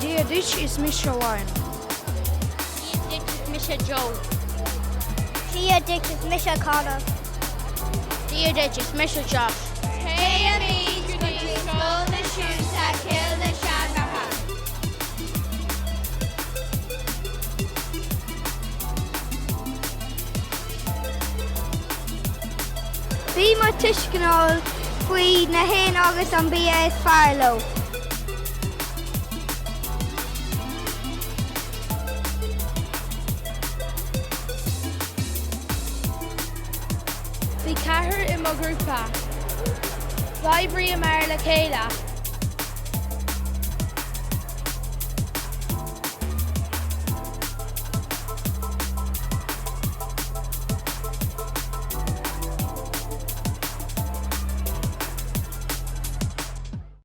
Dia duit, is mise Ryan. Dia duit, is mise Joe. Dia duit, is mise Conor. Dia duit, is mise Josh. Téimid go dtí Scoil Náisiúnta Chill na Seanbheatha. Bí mo tuisceanóil faoi na héin agus an bia is fearr leo. Bhí ceathrar i mo ghrúpa. D'oibríomar le chéile.